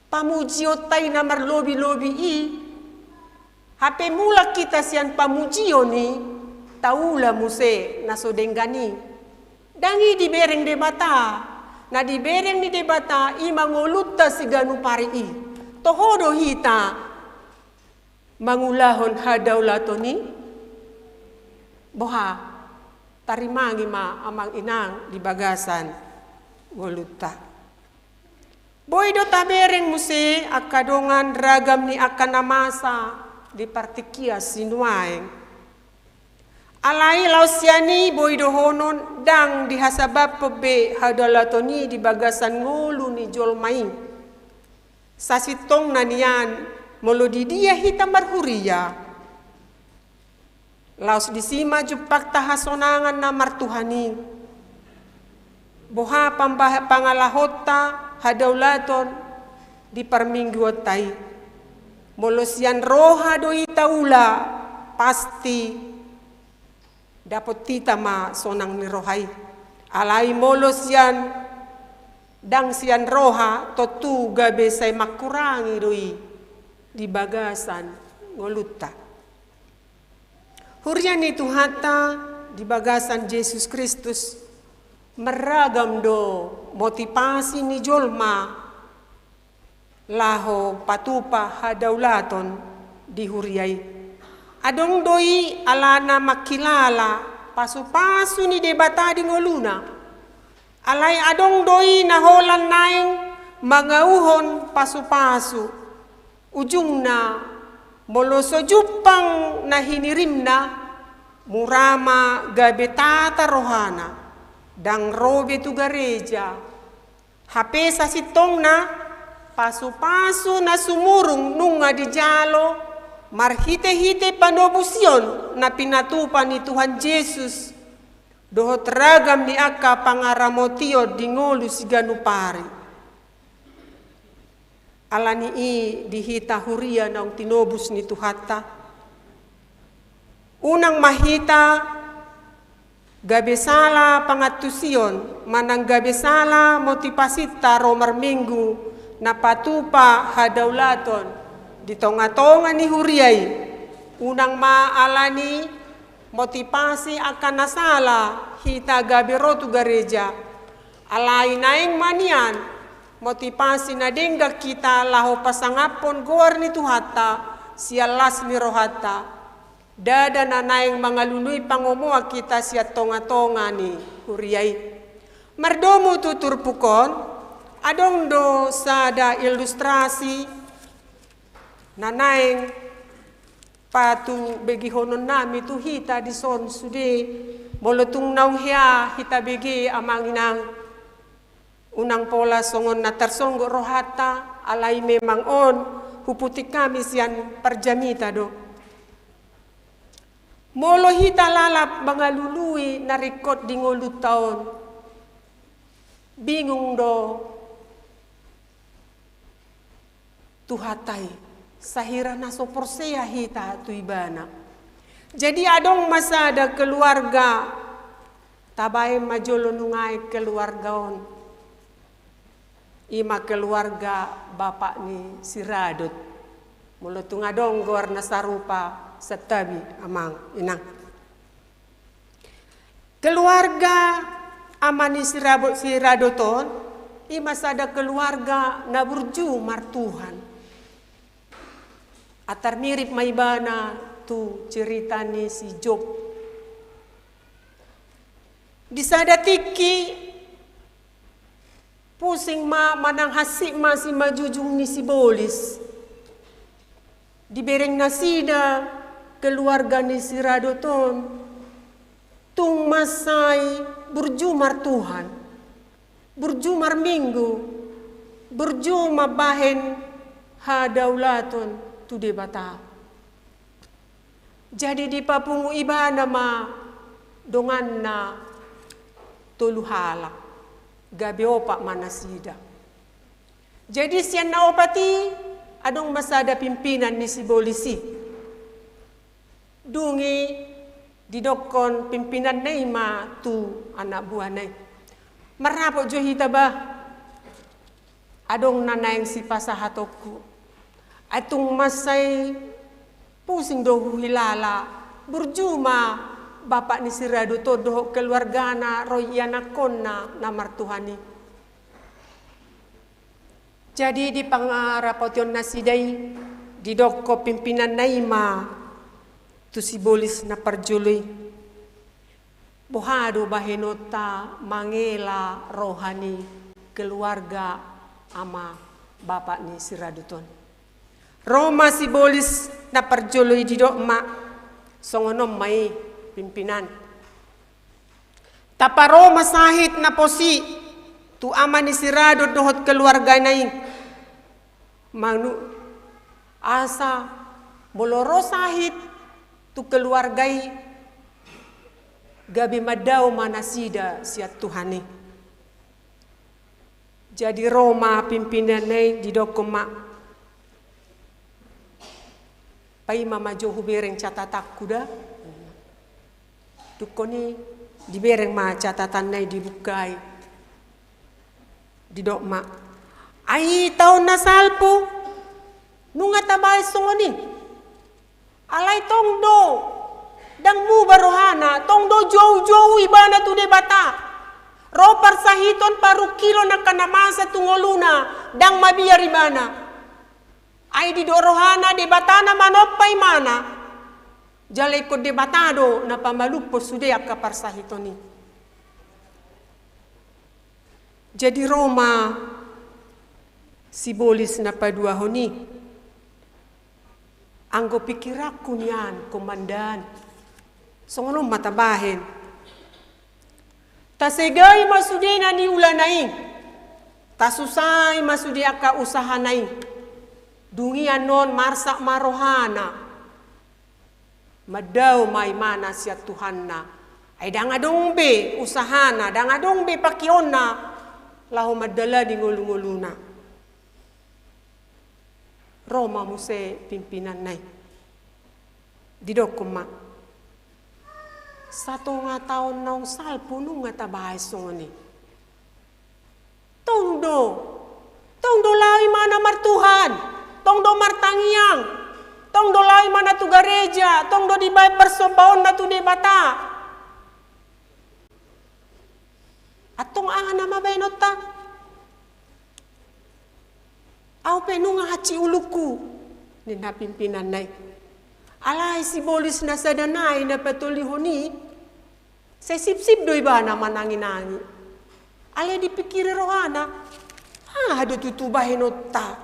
pamujionta i na marlobi-lobi i, hape mulak hita sian pamujion i, taula muse na so denggan i. Ndang i dibereng Debata, na dibereng ni Debata i ma ngolunta siganup ari i. Toho do hita mangulahon hadaulaton i? Boha, tarimangi ma amang inang di bagasan ngolunta. Boi do tabereng muse angka dongan ragam ni angka na masa di partingkian sinuaeng. Alai laos sian i boi dohonon ndang dihasabaphon be hadaulaton i di bagasan ngolu ni jolma i. Sasintongna nian, molo di dia hita marhuria, laos disi ma jumpangta hasonangan na martuhan i. Boha pamba-, pangalahonta hadaulaton di parmingguonta i? Molo sian roha do i taula, pasti dapot hita ma sonang ni roha i. Alai molo sian, ndang sian roha, tontu gabe sai mangkurangi do i di bagasan ngolunta. Huria ni Tuhanta di bagasan Jesus Kristus, marragam do motivasi ni jolma laho patupa hadaulaton di huria i. Adong do i alana mangkilala pasupasu ni Debata di ngoluna. Alai adong do i na holan naeng mangauhon pasupasu. Ujungna, molo so jumpang na hinirimna, mura ma gabe tata rohana, ndang ro be tu gareja. Hape sasintongna, pasupasu na sumurung nunga dijalo marhitehite panobusion na pinatupa ni Tuhan Jesus dohot ragam ni angka pangaramotion di ngolu siganup ari. Alani i di hita huria naung tinobus ni Tuhanta, unang ma hita gabe sala pangantusion manang gabe sala motivasinta ro marminggu na patupa hadaulaton di tongatonga ni huria i. Unang ma alani motivasi angka na sala hita gabe ro tu gareja. Alai naeng ma nian motivasi na denggan hita laho pasangaphon goar ni Tuhanta sian las ni rohanta. Ndada na naeng mangalului pangomoan hita sian tongatonga ni huria i. Mardomu tu turpuk on, adong do sada ilustrasi na naeng patubegehononnami tu hita dison sude, molo tung naung hea hita bege amang inang. Unang pola songon na tarsonggot rohanta, alai memang on huputik hami sian parjamita do. Molo hita lalap mangalului na ringkot di ngolunta on, bingung do Tuhanta i, sahira na so porsea hita tu Ibana. Jadi adong ma sada keluarga, tabaen ma jolo nunga i keluarga on. I ma keluarga bapak ni si Radot. Molo tung adong goar na sarupa, santabi amang inang. Keluarga ama ni si Rabo-, si Radot on, i ma sada keluarga na burju martuhan. Antar mirip ma ibana tu cerita ni si Job. Di sada tingki, pusing ma manang hansit ma simanjujung ni sibolis. Dibereng nasida keluarga ni si Radot on, tung mansai burju martuhan, burju marminggu, burju mambahen hadaulaton tu Debata. Jadi dipapungu ibana ma donganna tolu halak, gabe opat ma nasida. Jadi sian na opat i adong ma sada pimpinan ni sibolis i. Dung i didokkon pimpinanna i ma tu anak buahna i, marrapot jo hita bah. Adong na naeng sipasahatonku. Ai tung mansai pusing do huhilala, burju ma bapak ni si Radot on dohot keluargana ro ianakkonna na martuhan i. Jadi di pangarapotion nasida i, didok pimpinanna i ma tu sibolis na parjolo i: Boha do bahenonta mangela roha ni keluarga ama bapa ni si Radot on? Ro ma sibolis na parjolo i, didok ma: Songon on ma i, pimpinan. Taparo ma sahit na pos i tu ama ni si Radot dohot keluargana i. Manu-, asa molo ro sahit tu keluarga i, gabe mandao ma nasida sian Tuhan i. Jadi ro ma pimpinanna i, didok ma: Paima ma jo hubereng catatanku da. Dungkon i dibereng ma catatanna i, dibuka i. Didok ma: Ai taon na salpu nunga tabahen songon i. Alai tong do ndang muba rohana, tong do joujou ibana tu Debata. Ro parsahiton, parungkilon angka na masa tu ngoluna, ndang mabiar ibana. Ai didok rohana, Debata na manompa imana, jala ingkon Debata do na pamalumhon sude angka parsahiton i. Jadi ro ma sibolis na paduahon i: Anggo pikiranku nian, Komandan, songon on ma tabahen. Tasegai ma sude na niulana i, tasusai ma sude angka usahana i. Dung i annon marsak ma rohana. Mandao ma imana sian Tuhanna. Ai ndang adong be usahana, ndang adong be pakeonna laho mandalani ngolungoluna. Ro ma muse pimpinanna i. Didok ma: Satonga taon naung salpu nunga tabahen songon i. Tong do, tong do laho imana martuhan, tong do martangiang, tong do laho imana tu gareja, tong do dibahen parsombaonna tu Debata. Antong aha nama bahenonta? Au pe nunga hansit ulungku, ninna pimpinanna i. Alai sibolis na sada nai na patoluhon i, sai sipsip do ibana mananginangi. Alai dipikiri rohana, aha do tutu bahenonta?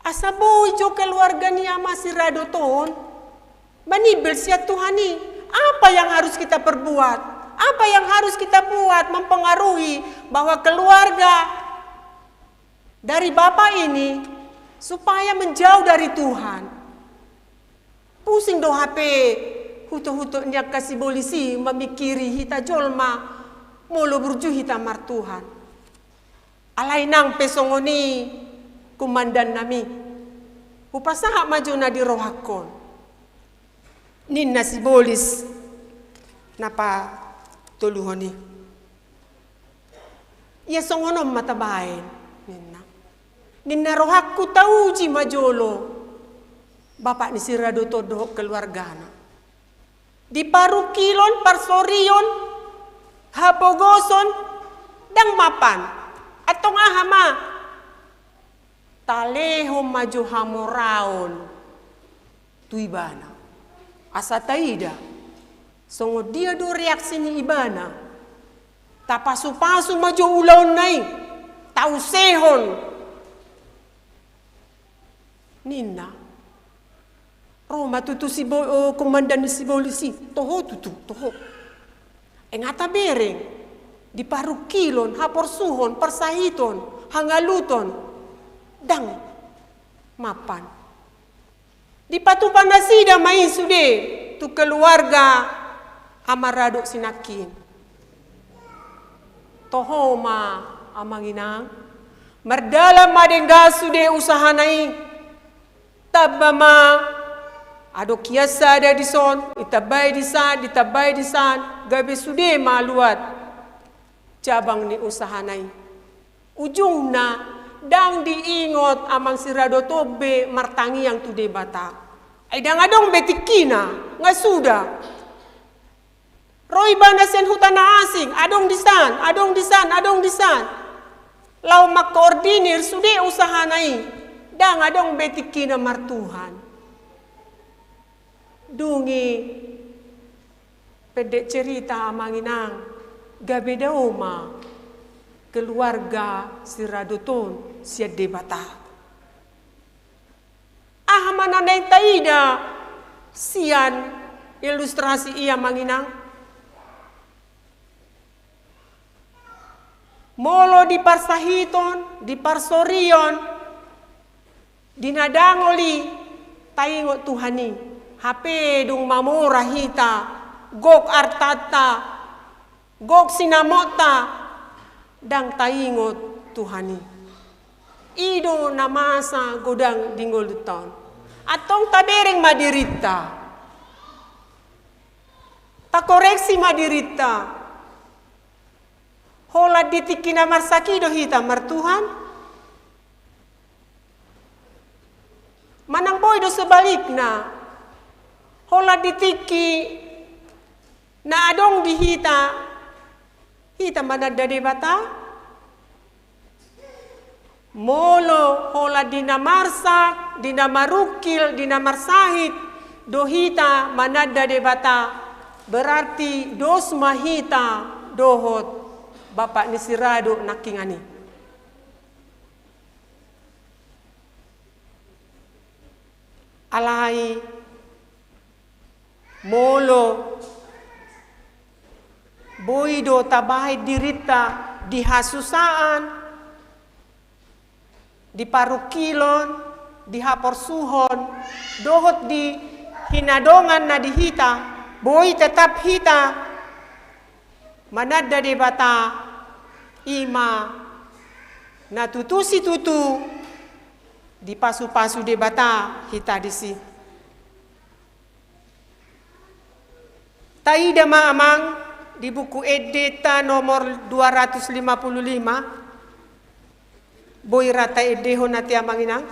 Asa boi jo keluarga ni ama si Radot on manimbel sian Tuhan i. Apa yang harus kita perbuat? Apa yang harus kita buat mempengaruhi bahwa keluarga dari bapak ini supaya menjauh dari Tuhan? Pusing do hape hutohuto ni angka sibolis i mamikiri hita jolma molo burju hita martuhan. Alai nang pe songon i, Komandan nami, hupasahat ma jo na di rohangkon, ninna sibolis na patoluhon i. Ia songon on ma tabahen, ninna. Ninna rohangku, tauji ma jolo bapak ni si Radot on dohot keluargana. Di parungkilon, parsorion, hapogoson, ndang mapan. Antong aha ma? Talehon ma jo hamoraon tu ibana. Asa taida songon dia do reaksi ni ibana. Tapasupasu ma jo ulaonna i, tausehon, ninna. Ro ma tutu sibo-, o, komandan ni sibolis i, toho tutu, toho. Ai nga tabereng, di parungkilon, haporsuhon, parsahiton, hangaluton, ndang mapan. Dipatupa nasida ma i sude tu keluarga ama Radot sinangkin. Toho ma, amang inang, mardalan ma denggan sude usahana i. Tamba ma, adong hian sada dison, ditambai disan, ditambai disan, gabe sude ma luat cabang ni usahana i. Ujungna, ndang diingot amang si Radot on be martangiang tu Debata. Ai ndang adong be tingkina, nga suda. Ro ibana sian huta na asing, adong disan, adong disan, adong disan. laho mangkoordinir sude usahana i, ndang adong be tingkina martuhan. Dung i, pendek cerita amang inang, gabe dao ma keluarga si Radot on sian Debata. Aha ma na naeng taida sian ilustrasi i amang inang? Molo di parsahiton, di parsorion, di na dangol i, taingot Tuhan i. Hape dung mamora hita, gok artanta, gok sinamotta, ndang taingot Tuhan i. I do na masa godang di ngolunta on. Antong tabereng ma dirinta. Takoreksi ma dirinta. Holan di tingki na marsak i do hita martuhan? Manang boi do sebalikna? Holan di tingki na adong di hita, hita mananda Debata? Molo holan di na marsak, di na marungkil, di na marsahit do hita mananda Debata, berarti dos ma hita dohot bapak ni si Radot nangkiningan i. Alai molo boi do tabahen dirinta di hasusaan, di parungkilon, di haporsuhon, dohot di hinadongan na di hita, boi tetap hita mananda Debata, i ma na tutu situtu dipasupasu Debata hita disi. Taida ma amang di buku endenta nomor dua ratus lima puluh lima. Boi ra taendehon ate amang inang.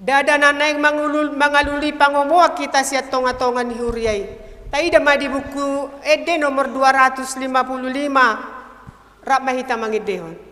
Ndada na naeng mangulul-, mangalului pangomoan hita sian tongatonga ni huria i. Taida ma di buku ende nomor dua ratus lima puluh lima. Rap ma hita mangendehon.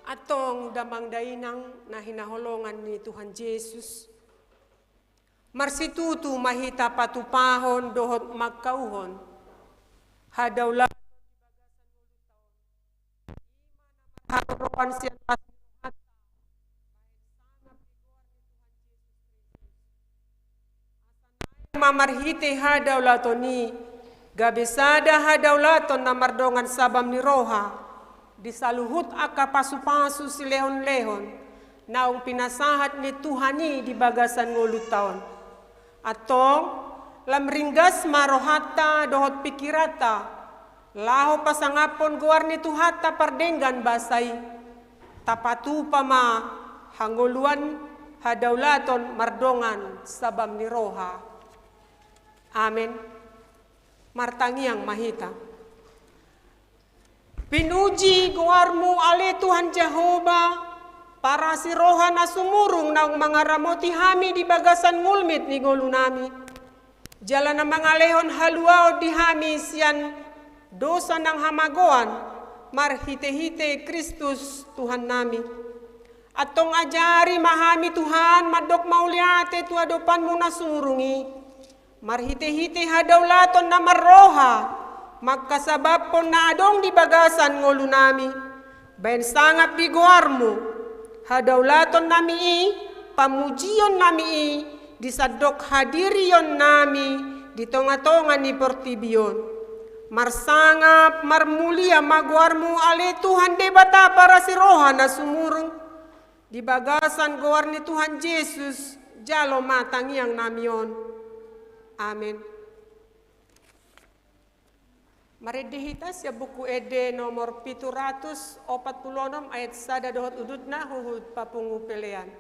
Antong damang dainang na hinaholongan ni Tuhan Jesus, marsitutu ma hita patupahon dohot mangkauhon hadaulaton di bagasan ngolunta on, i ma na marharoan sian las ni rohanta, bahen sangap di goar ni Tuhan Jesus Kristus. Asa naeng ma marhite hadaulaton i, gabe sada hadaulaton na mardongan sabam ni roha di saluhut angka pasupasu silehonlehon naung pinasahat ni Tuhan i di bagasan ngolunta on. Antong, lam ringgas ma rohanta dohot pingkiranta laho pasangaphon goar ni Tuhanta pardenggan basa i. Tapatupa ma hangoluan hadaulaton mardongan sabam ni roha. Amen. Martangiang ma hita. Pinuji goarmu ale Tuhan Jahowa, parasi roha na sumurung naung mangaramoti hami di bagasan ngolmit ni ngolunami. Jala na mangalehon haluaon di hami sian dosa nang hamagoan, marhitehite Kristus Tuhannami. Antong ajari ma hami Tuhan mandok mauliate tu adopanmu na sumurung i, marhitehite hadaulaton na marroha mangkasabaphon na adong di bagasan ngolunami, bahen sangap di goarmu, hadaulaton nami i, pamujion nami i, di sandok hadirion nami di tongatonga ni portibi on. Marsangap marmulia ma goarmu ale Tuhan Debata parasi roha na sumurung. Di bagasan goar ni Tuhan Jesus, jalo ma tangiang nami on. Amen. Marende hita sian Buku Ende nomor pitu ratus opat pulu onom, ayat sada dohot udutna, huhut papungu pelean.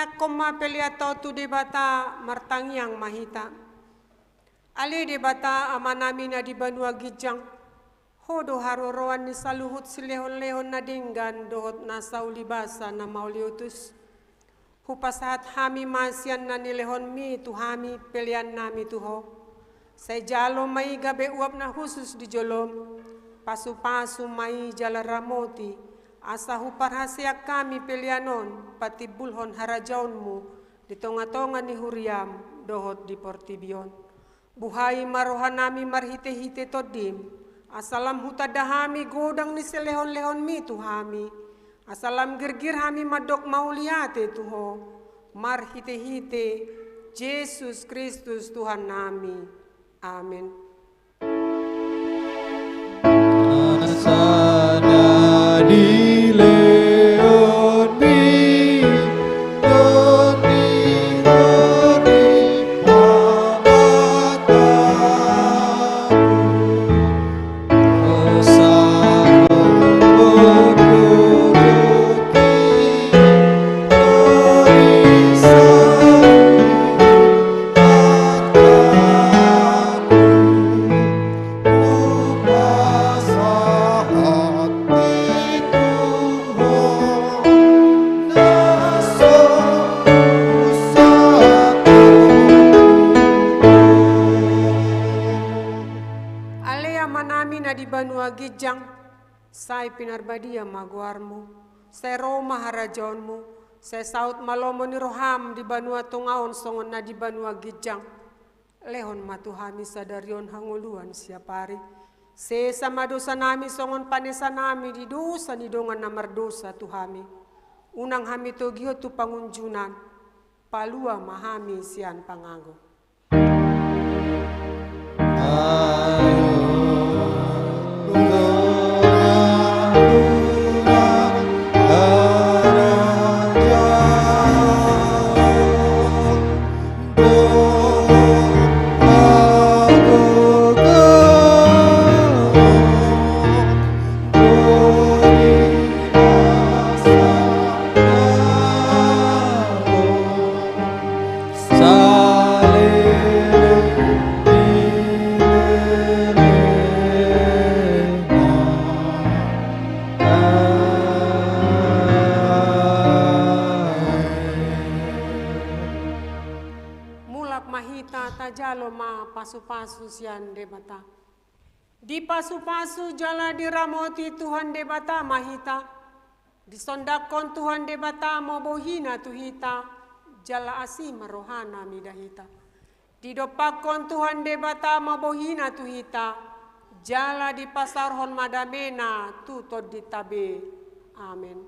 Angkon ma peleanta on tu Debata, martangiang ma hita. Ale Debata, Amanami na di banua ginjang, Ho do haroroan ni saluhut silehonlehon na denggan dohot nasa ulibasa na mauliutus. Hupasahat hami ma sian na nilehonmi tu hami peleannami tu Ho. Sai jalo ma i gabe uap na hushus di jolom. Pasupasu ma i jala ramoti, asa huparhaseang hami pelean on patimbulhon harajaonmu di tongatonga ni huriam dohot di portibi on. Buhai ma rohanami marhitehite Tondim, asa lam hutanda hami godang ni silehonlehonmi tu hami, asa lam girgir hami mandok mauliate tu Ho, marhitehite Jesus Kristus Tuhannami. Amen. Asa na dilehonmi Tondim on di pamataku, asa na mandok Ale Amanami na di banua ginjang, sai pinarbadia ma goarmu, sai ro ma harajaonmu, sai saut ma lomo ni roham di banua tonga on songon na di banua ginjang. Lehon ma tu hami sadari on hangoluan siapari. Sesa ma dosanami songon panesanami di dosa ni dongan na mardosa tu hami. Unang hami togihon tu pangunjunan, palua ma hami sian pangago. Mulak ma hita, tajalo ma pasupasu sian Debata. Dipasupasu jala diramoti Tuhan Debata ma hita. Disondangkon Tuhan Debata ma bohina tu hita, jala asi ma rohana mida hita. Didompakkon Tuhan Debata ma bohina tu hita, jala dipasaorhon ma damena tu tondinta be. Amen.